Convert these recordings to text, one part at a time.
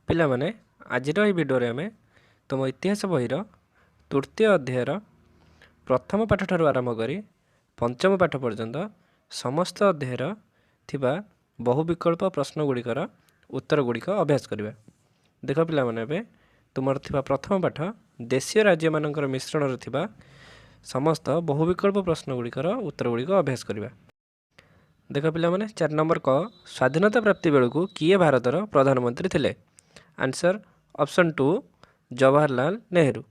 ପିଲାମାନେ, ଆଜିର ଏହି ଭିଡ଼ିଓରେ ଆମେ ତୁମ ଇତିହାସ ବହିର ତୃତୀୟ ଅଧ୍ୟାୟର ପ୍ରଥମ ପାଠଠାରୁ ଆରମ୍ଭ କରି ପଞ୍ଚମ ପାଠ ପର୍ଯ୍ୟନ୍ତ ସମସ୍ତ ଅଧ୍ୟାୟର ଥିବା ବହୁ ବିକଳ୍ପ ପ୍ରଶ୍ନ ଗୁଡ଼ିକର ଉତ୍ତର ଗୁଡ଼ିକ ଅଭ୍ୟାସ କରିବା। ଦେଖ ପିଲାମାନେ, ଏବେ ତୁମର ଥିବା ପ୍ରଥମ ପାଠ ଦେଶୀୟ ରାଜ୍ୟମାନଙ୍କର ମିଶ୍ରଣରେ ଥିବା ସମସ୍ତ ବହୁ ବିକଳ୍ପ ପ୍ରଶ୍ନ ଗୁଡ଼ିକର ଉତ୍ତର ଗୁଡ଼ିକ ଅଭ୍ୟାସ କରିବା। ଦେଖ ପିଲାମାନେ, 4 ନମ୍ବର କ, ସ୍ୱାଧୀନତା ପ୍ରାପ୍ତି ବେଳକୁ କିଏ ଭାରତର ପ୍ରଧାନମନ୍ତ୍ରୀ ଥିଲେ? Answer option 2 Jawaharlal Nehru.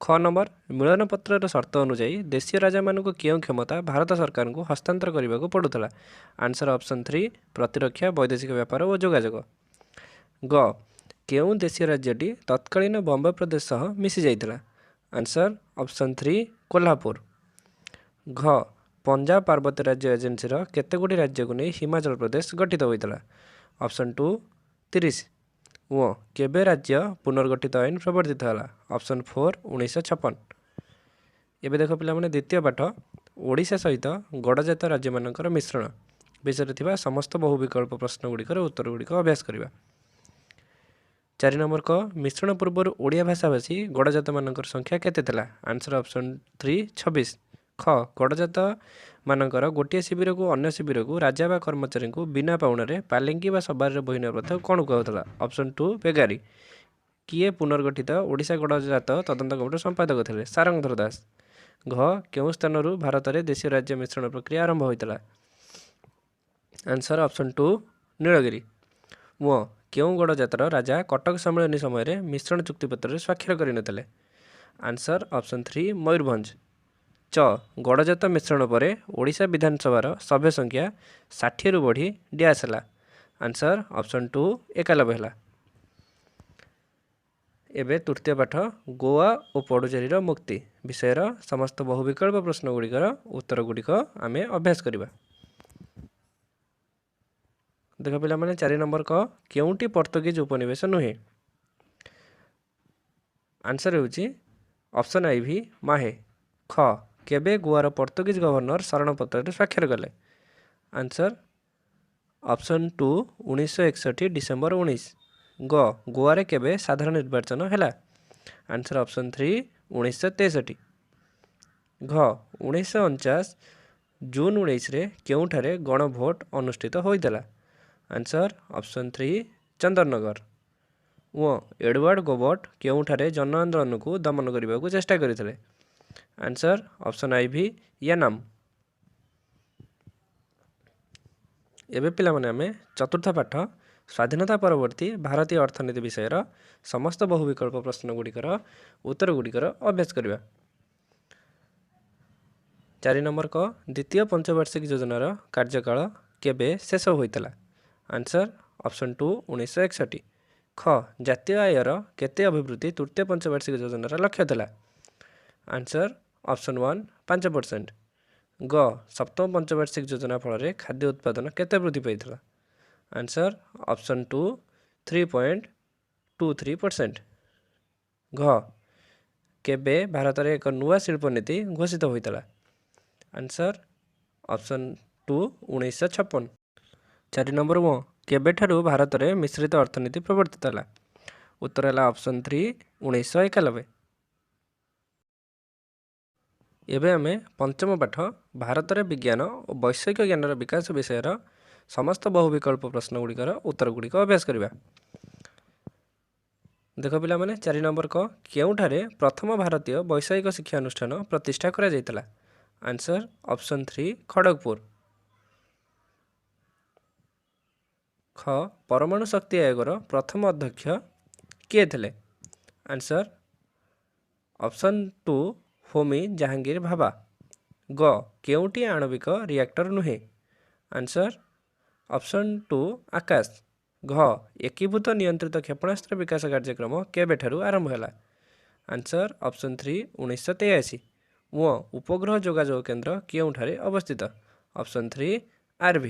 ଖ ନମ୍ବର, ମିଳନ ପତ୍ରର ସର୍ତ୍ତ ଅନୁଯାୟୀ ଦେଶୀୟ ରାଜାମାନଙ୍କୁ କେଉଁ କ୍ଷମତା ଭାରତ ସରକାରଙ୍କୁ ହସ୍ତାନ୍ତର କରିବାକୁ ପଡ଼ୁଥିଲା? ଆନ୍ସର୍ ଅପସନ୍ 3 ପ୍ରତିରକ୍ଷା, ବୈଦେଶିକ ବ୍ୟାପାର ଓ ଯୋଗାଯୋଗ। ଗ, କେଉଁ ଦେଶୀୟ ରାଜ୍ୟଟି ତତ୍କାଳୀନ ବମ୍ବେ ପ୍ରଦେଶ ସହ ମିଶି ଯାଇଥିଲା? Answer option 3 Kolhapur. ଘ, ପଞ୍ଜାବ ପାର୍ବତ୍ୟ ରାଜ୍ୟ ଏଜେନ୍ସିର କେତେଗୁଡ଼ିଏ ରାଜ୍ୟକୁ ନେଇ ହିମାଚଳ ପ୍ରଦେଶ ଗଠିତ ହୋଇଥିଲା? ଅପସନ୍ 2 30। ଉଁ, କେବେ ରାଜ୍ୟ ପୁନର୍ଗଠିତ ଆଇନ ପ୍ରବର୍ତ୍ତିତ ହେଲା? ଅପସନ୍ 4 1956। ଏବେ ଦେଖ ପିଲାମାନେ, ଦ୍ୱିତୀୟ ପାଠ ଓଡ଼ିଶା ସହିତ ଗଡ଼ଜାତ ରାଜ୍ୟମାନଙ୍କର ମିଶ୍ରଣ ବିଷୟରେ ଥିବା ସମସ୍ତ ବହୁ ବିକଳ୍ପ ପ୍ରଶ୍ନ ଗୁଡ଼ିକର ଉତ୍ତର ଗୁଡ଼ିକ ଅଭ୍ୟାସ କରିବା। 4 ନମ୍ବର କ, ମିଶ୍ରଣ ପୂର୍ବରୁ ଓଡ଼ିଆ ଭାଷାଭାଷୀ ଗଡ଼ଜାତମାନଙ୍କର ସଂଖ୍ୟା କେତେ ଥିଲା? Answer option 3 26। ଖ, ଗଡ଼ଜାତମାନଙ୍କର ଗୋଟିଏ ଶିବିରକୁ ଅନ୍ୟ ଶିବିରକୁ ରାଜା ବା କର୍ମଚାରୀଙ୍କୁ ବିନା ପାଉଣାରେ ପାଲିଙ୍କି ବା ସବାରିରେ ବୋହି ନେବା ପ୍ରଥାକୁ କ'ଣ କୁହାଯାଉଥିଲା? ଅପସନ୍ 2 ବେଗାରୀ। କିଏ ପୁନର୍ଗଠିତ ଓଡ଼ିଶା ଗଡ଼ଜାତ ତଦନ୍ତ କମିଟିର ସମ୍ପାଦକ ଥିଲେ? ସାରଙ୍ଗଧର ଦାସ। ଘ, କେଉଁ ସ୍ଥାନରୁ ଭାରତରେ ଦେଶୀୟ ରାଜ୍ୟ ମିଶ୍ରଣ ପ୍ରକ୍ରିୟା ଆରମ୍ଭ ହୋଇଥିଲା? Answer option 2 Nilgiri. ଉଁ, କେଉଁ ଗଡ଼ଜାତର ରାଜା କଟକ ସମ୍ମିଳନୀ ସମୟରେ ମିଶ୍ରଣ ଚୁକ୍ତିପତ୍ରରେ ସ୍ୱାକ୍ଷର କରିନଥିଲେ? Answer option 3 Mayurbhanj. ଚ, ଗଡ଼ଜାତ ମିଶ୍ରଣ ପରେ ଓଡ଼ିଶା ବିଧାନସଭାର ସଭ୍ୟ ସଂଖ୍ୟା 60ରୁ ବଢ଼ି ଡ୍ୟାସ୍ ହେଲା। ଆନ୍ସର୍ ଅପସନ୍ 2 91 ହେଲା। ଏବେ ତୃତୀୟ ପାଠ ଗୋଆ ଓ ପଡୁଚେରୀର ମୁକ୍ତି ବିଷୟର ସମସ୍ତ ବହୁ ବିକଳ୍ପ ପ୍ରଶ୍ନ ଗୁଡ଼ିକର ଉତ୍ତର ଗୁଡ଼ିକ ଆମେ ଅଭ୍ୟାସ କରିବା। ଦେଖ ପିଲାମାନେ, 4 ନମ୍ବର କ, କେଉଁଟି ପର୍ତ୍ତୁଗୀଜ ଉପନିବେଶ ନୁହେଁ? ଆନ୍ସର୍ ହେଉଛି ଅପସନ୍ I V Mahe. ଖ, କେବେ ଗୋଆର ପର୍ତ୍ତୁଗୀଜ ଗଭର୍ଣ୍ଣର ଶରଣପତ୍ରରେ ସ୍ୱାକ୍ଷର କଲେ? Answer option 2 1961 December 19। ଗ, ଗୋଆରେ କେବେ ସାଧାରଣ ନିର୍ବାଚନ ହେଲା? Answer option 3 1963। ଘ, 1949 ଜୁନ୍ 19ରେ କେଉଁଠାରେ ଗଣଭୋଟ ଅନୁଷ୍ଠିତ ହୋଇଥିଲା? Answer option 3 Chandannagar. ଉଁ, ଏଡୱାର୍ଡ ଗୋବର୍ଟ କେଉଁଠାରେ ଜନ ଆନ୍ଦୋଳନକୁ ଦମନ କରିବାକୁ ଚେଷ୍ଟା କରିଥିଲେ? Answer option I V Yanam. ଏବେ ପିଲାମାନେ, ଆମେ ଚତୁର୍ଥ ପାଠ ସ୍ୱାଧୀନତା ପରବର୍ତ୍ତୀ ଭାରତୀୟ ଅର୍ଥନୀତି ବିଷୟର ସମସ୍ତ ବହୁ ବିକଳ୍ପ ପ୍ରଶ୍ନ ଗୁଡ଼ିକର ଉତ୍ତର ଗୁଡ଼ିକର ଅଭ୍ୟାସ କରିବା। 4 ନମ୍ବର କ, ଦ୍ୱିତୀୟ ପଞ୍ଚବାର୍ଷିକ ଯୋଜନାର କାର୍ଯ୍ୟକାଳ କେବେ ଶେଷ ହୋଇଥିଲା? Answer option 2 1961। ଖ, ଜାତୀୟ ଆୟର କେତେ ଅଭିବୃଦ୍ଧି ତୃତୀୟ ପଞ୍ଚବାର୍ଷିକ ଯୋଜନାର ଲକ୍ଷ୍ୟ ଥିଲା? Answer option 1 5%। ଗ, ସପ୍ତମ ପଞ୍ଚବାର୍ଷିକ ଯୋଜନା ଫଳରେ ଖାଦ୍ୟ ଉତ୍ପାଦନ କେତେ ବୃଦ୍ଧି ପାଇଥିଲା? Answer option 2 3.23%। ଘ, କେବେ ଭାରତରେ ଏକ ନୂଆ ଶିଳ୍ପନୀତି ଘୋଷିତ ହୋଇଥିଲା? Answer option 2 1956। 4 number ଉଁ, କେବେଠାରୁ ଭାରତରେ ମିଶ୍ରିତ ଅର୍ଥନୀତି ପ୍ରବର୍ତ୍ତିତ ହେଲା? ଉତ୍ତର ହେଲା ଅପସନ୍ 3 1991। ଏବେ ଆମେ ପଞ୍ଚମ ପାଠ ଭାରତରେ ବିଜ୍ଞାନ ଓ ବୈଷୟିକ ଜ୍ଞାନର ବିକାଶ ବିଷୟର ସମସ୍ତ ବହୁ ବିକଳ୍ପ ପ୍ରଶ୍ନ ଗୁଡ଼ିକର ଉତ୍ତର ଗୁଡ଼ିକ ଅଭ୍ୟାସ କରିବା। ଦେଖ ପିଲାମାନେ, 4 ନମ୍ବର କ, କେଉଁଠାରେ ପ୍ରଥମ ଭାରତୀୟ ବୈଷୟିକ ଶିକ୍ଷାନୁଷ୍ଠାନ ପ୍ରତିଷ୍ଠା କରାଯାଇଥିଲା? Answer option 3 Kharagpur. ଖ, ପରମାଣୁ ଶକ୍ତି ଆୟୋଗର ପ୍ରଥମ ଅଧ୍ୟକ୍ଷ କିଏ ଥିଲେ? Answer option 2 Homi Jahangir Bhabha. ଗ, କେଉଁଟି ଆଣବିକ ରିଆକ୍ଟର ନୁହେଁ? ଆନ୍ସର୍ ଅପସନ୍ 2 ଆକାଶ। ଘ, ଏକୀଭୂତ ନିୟନ୍ତ୍ରିତ କ୍ଷେପଣାସ୍ତ୍ର ବିକାଶ କାର୍ଯ୍ୟକ୍ରମ କେବେଠାରୁ ଆରମ୍ଭ ହେଲା? Answer option 3 1983। ଉଁ, ଉପଗ୍ରହ ଯୋଗାଯୋଗ କେନ୍ଦ୍ର କେଉଁଠାରେ ଅବସ୍ଥିତ? Option 3 R V.